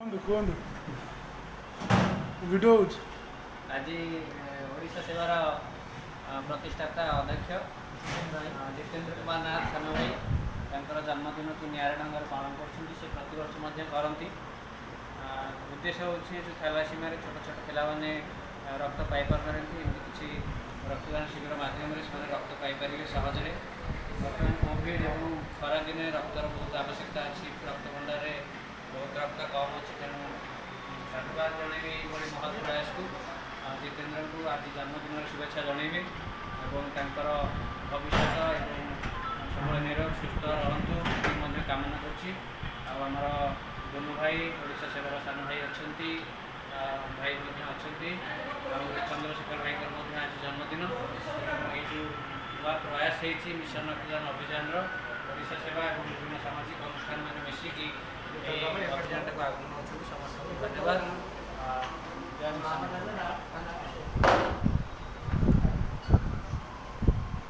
କୁହନ୍ତୁ, କୁହନ୍ତୁ, ଭିଡ଼ିଓ ହେଉଛି। ଆଜି ଓଡ଼ିଶା ସେବାର ପ୍ରତିଷ୍ଠାତା ଅଧ୍ୟକ୍ଷ ଜିତେନ୍ଦ୍ର କୁମାର ନାଥ ସାନ ଭାଇ, ତାଙ୍କର ଜନ୍ମଦିନକୁ ନିଆରା ଢଙ୍ଗରେ ପାଳନ କରୁଛନ୍ତି। ସେ ପ୍ରତିବର୍ଷ ମଧ୍ୟ କରନ୍ତି। ଉଦ୍ଦେଶ୍ୟ ହେଉଛି ଯେଉଁ ଥାଲାସିମିଆରେ ଛୋଟ ଛୋଟ ପିଲାମାନେ ରକ୍ତ ପାଇପାରୁନାହାନ୍ତି, ଏମିତି କିଛି ରକ୍ତଦାନ ଶିବିର ମାଧ୍ୟମରେ ସେମାନେ ରକ୍ତ ପାଇପାରିବେ ସହଜରେ। ବର୍ତ୍ତମାନ କୋଭିଡ଼ ଏବଂ ଖରାଦିନେ ରକ୍ତର ବହୁତ ଆବଶ୍ୟକତା ଅଛି। ରକ୍ତ ଭଣ୍ଡାରରେ ବହୁତ ରକ୍ତ କମ୍ ଅଛି। ତେଣୁ ସାଧୁବାଦ ଜଣେଇବି ଏଇଭଳି ମହତ୍ ପ୍ରୟାସକୁ। ଜିତେନ୍ଦ୍ରଙ୍କୁ ଆଜି ଜନ୍ମଦିନର ଶୁଭେଚ୍ଛା ଜଣେଇବି ଏବଂ ତାଙ୍କର ଭବିଷ୍ୟତ ଏବଂ ସବୁବେଳେ ନିରୋଗ ସୁସ୍ଥ ରହନ୍ତୁ, ଏତିକି ମଧ୍ୟ କାମନା କରୁଛି। ଆଉ ଆମର ଗୋନୁ ଭାଇ, ଓଡ଼ିଶା ସେବାର ସାନ ଭାଇ ଅଛନ୍ତି, ଭାଇ ମଧ୍ୟ ଅଛନ୍ତି। ଆଉ ଚନ୍ଦ୍ରଶେଖର ଭାଇଙ୍କର ମଧ୍ୟ ଆଜି ଜନ୍ମଦିନ। ତେଣୁ ଏଇ ଯେଉଁ ନୂଆ ପ୍ରୟାସ ହେଇଛି ମିଶନ ରକ୍ତଦାନ ଅଭିଯାନର, ଓଡ଼ିଶା ସେବା ଏବଂ ବିଭିନ୍ନ ସାମାଜିକ ଅନୁଷ୍ଠାନ ମାନେ ମିଶିକି ଏଇ ଅଭିଯାନଟାକୁ ଆଗକୁ ନେଉଛନ୍ତି, ସମସ୍ତଙ୍କୁ ଧନ୍ୟବାଦ।